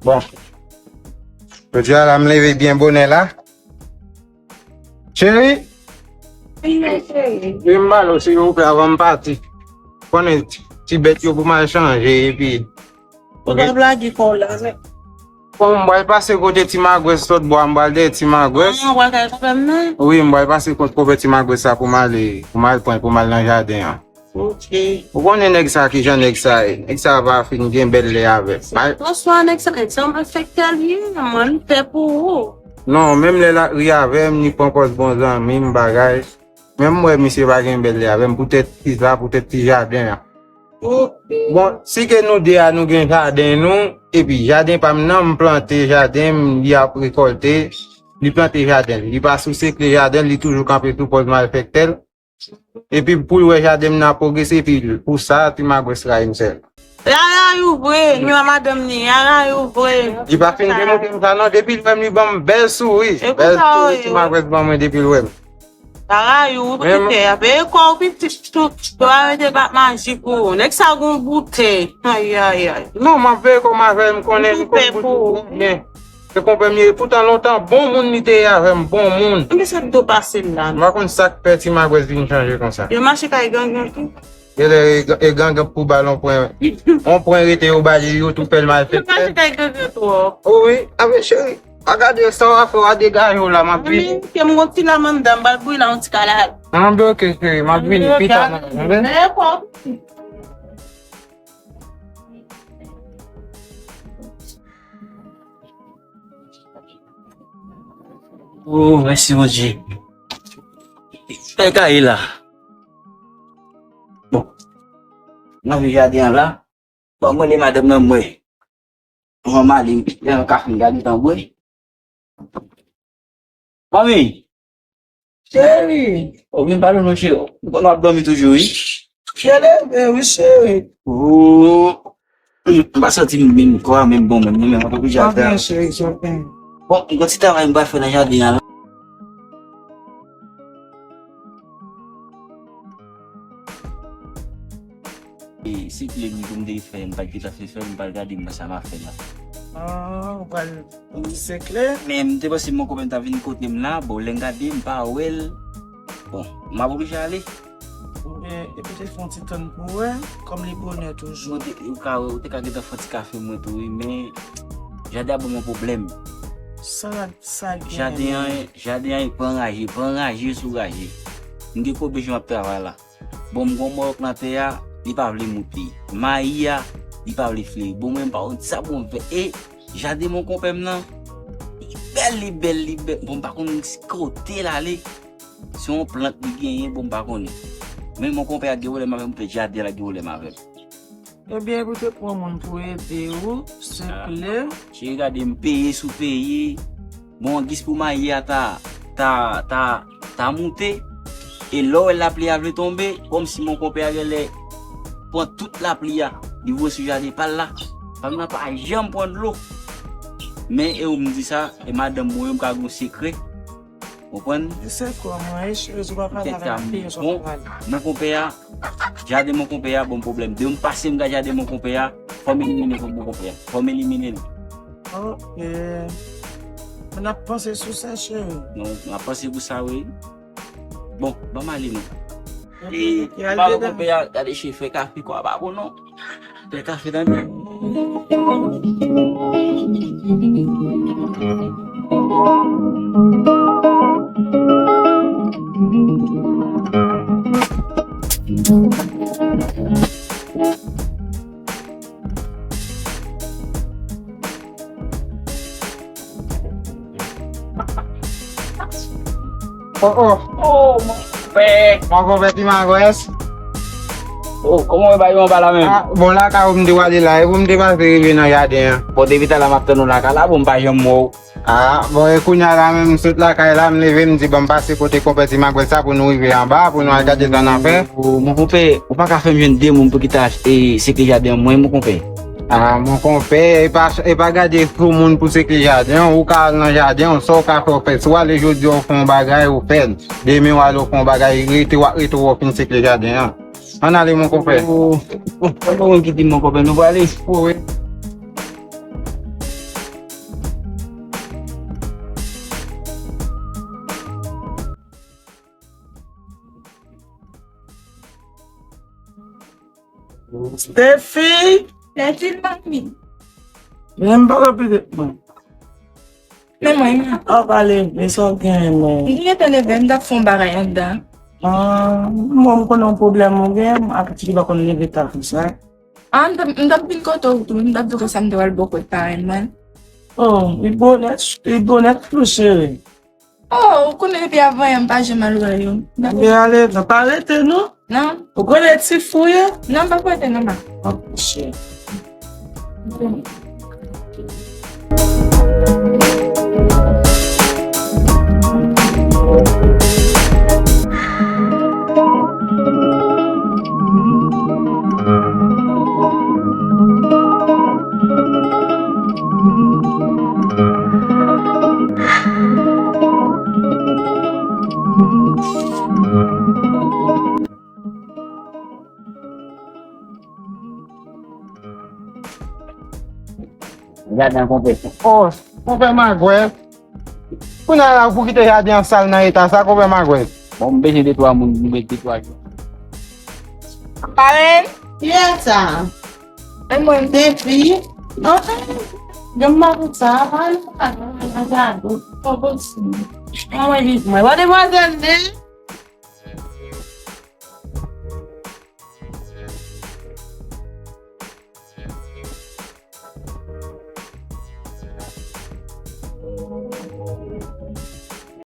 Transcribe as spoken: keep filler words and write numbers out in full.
Bon. Jodi a la, m leve byen bonè la. Cheri? Wi, cheri. Vin m pale w, silvouplè, avan m pati. Konnen ti, ti bèt yo pou m al chanje, epi. Ou pa blage kò w la, men. Bon, m pral pase kote Ti Magwès lòt bò a, m pral dèyè Ti Magwès. Ah, w pral kay konpè m nan? Wi, m pral pase kot konpè Ti Magwès la pou m ale, pou m al pran, pou m al nan jaden an. Ok. Ou konnen nèg sa, kijan nèg sa ye. Nèg sa pa fin gen bèl lè avè m. Bonswa, nèg sa, nèg sa malfektè li ye, mwen, m pè pou ou. Non, menm lè l ap ri avè m, li pran pòz bon zanmi m, bagay. Menm m wè misye pa gen bèl lè avè m, poutèt ti sa, poutèt ti jaden an. Bon, si ke nou de a, nou gen jaden nou, epi jaden pa m nan, m plante jaden m, li ap rekòlte, li plante jaden l. Li pa souse kle jaden l, li toujou kanpe sou pòz malfektè l. Epi pou l wè jaden m nan ap pwogrese, epi pou sa, Ti Magwès rayi m sèl. L a rayi w vre, li wè madanm li, l a rayi w vre. Li pa fin demontre m sa non, depi l wè m, li ban m bèl souri. Bèl souri Ti Magwès ban mwen depi l wè m. L a rayi w, wi, pè. Veye kò w, pitit, tou, yo arete bat maji pou ou. Nèg sa gon boutèy. Ay, ay, ay. Non, m ap veye kò m avè l, m konnen li konn boutèy. Se konpè m ye, poutan lontan, bon moun li te ye avè m, bon moun. Ebyen, sa k do pase l la? M pa konn sa k fè Ti Magwès vin chanje konsa. Yo mache kay gangan tou. Genlè e, e gangan pou ba l on pwen. On pwen rete yo ba li, yo tou fè l malfektè. Yo mache kay gangan twòp. O wi, a men cheri, a gade sa w a fè, w a degaje w la, m ap vini. Anben, ke m gon ti lam anndan, m pral bouyi la yon ti kalal. Anben, oke, cheri, m ap vini pita nan, tande? Dakò. Oh, mèsi Bondye. Kay kay la. Bon. Nan vi jaden an la. Bon, mwen le madanm nan mwen. Mwen male, lè an ka fin gade tan mwen. Manmi. Cheri. Ou vin pale non cheri. Ou konn w ap dòmi toujou wi. Byen leve wi cheri. Oh. M pa santi m menm kò a menm bon menm non, men mwen pa pou jaden an. Byen cheri, byen. Bon, m gon ti travay m pral fè nan jaden an la. E, se kle m pou m te fè, m pa t gentan fin fè, m pral gade m nan sa m a fè la. Ah, ou pral pou m di se kle? Men m te panse mon konpè m ta vin kote m la, bon, lè m gade, m pa wè l. Bon, m ap oblije ale. Oubyen, epi te fè yon ti tann pou wè, kòm li bonè toujou. Ou te, ou ka, ou te ka gentan fè yon ti kafe mwen tou, wi, men jaden an ban mwen pwoblèm. Sa, sa gen? Jaden an, jaden an, e pran raje, pran raje sou raje. M gen koube jan m ap travay la. Bon, m gon mòyòk nan tè a, li pa vle moute. Mayi a, li pa vle fleri. Bon, mwen, m pa konn sa pou m fè. E, jaden mon konpè m nan, li bèl, li bèl, li bèl. Bon, m pa konn si kote l ale. Se yon plant li genyen, bon, m pa konnen. Men mon konpè a gen pwoblèm avè m, poutèt jaden la gen pwoblèm avè m. Ebyen, pou te pran moun pou ede ou, se kle. Cheri, gade m peye sou peye. Bon, an gis pou mayi a ta, ta, ta, ta moute. E lè w wè lapli a vle tonbe, kòmsi mon konpè a genlè pran tout lapli a, li voye sou jaden pa l la. Fanm nan pa janm pran dlo. Men e ou m di sa, e madanm mwen yo m ka gen yon sekrè. Konprann? Li se kò mwen, e cheri, ou pa pale avè l, piye sa w pa pale. Mon konpè a, jaden mon konpè a ban m pwoblèm. Depi m pase m gade jaden mon konpè a, fò m elimine mon konpè a. Fò m elimine l. Ok. Men n ap panse sou sa, cheri. Non, m ap panse pou sa, wi. Bon, ban m ale non. E, papa konpè a, gade cheri, fè kafe kò a pa bon non. Fè kafe tande. Oh, oh. Oh, mon pè. Mon konpè Ti Magwès. Oh, kòman w ye bay yo anba la menm? Ah, bon, lakay ou m te pral la, e pou m te pase rive nan jaden an. Bon, depi talè m ap tann ou lakay la, bon, m pa janm wè w. Ah, bon, e kounye a la menm, m sot lakay la, m leve, m di, bon, m pase kote konpè Ti Magwès sa pou nou rive anba, pou nou al gade sa n ap fè. Oh, mon konpè, ou pa ka fè m jwenn de moun pou ki ta, e, sekle jaden an mwen, mon konpè? Ah, mon konpè, e pa, e pa gade sou moun pou sekle jaden an, ou ka al nan jaden an, sa w ka fè, w fè. Si w ale jodi a, w fè yon bagay, ou fè l. Demen, w ale, w fè yon bagay, rete, w ap rete, w fin sekle jaden an. Ann ale, mon konpè. Oh, oh, pa gen moun ki di, mon konpè, nou prale. Oh, wi. Steffi! Steffi, manmi. Vin pale pitit mwen. Men mwen, men. Ap pale, men sa w gen, men. M te gentan leve, m t ap fè yon bagay anndan. Ah, mwen, m konnen yon pwoblèm ou gen, m ap di w pa konn leve ta konsa. Ah, m t ap, m t ap vin kote w tou, m t ap di w konsa m te pral bò kote parenn mwen. Oh, li bonè, li bonè tou, cheri. Oh, ou konnen depi avan yè m pa janm al wè yo. Ebyen ale, non, pa rete non. Non. Ou konnen ti fou ye? Non, m pa p rete non, ma. Ok, cheri. Gade nan konpè. Oh, konpè Magwè. Kounye a la, ou pou kite jaden an sal nan eta sa, konpè Magwè. Bon, m bezwen de twa moun, m bezwen de twa jou. Parenn? Kiyès sa? E mwen. Depi? Anfen, gen m pa konn sa, parenn, parenn, parenn, parenn, pa posib. Mwen, mwen, mwen, mwen, demwazèl, ne?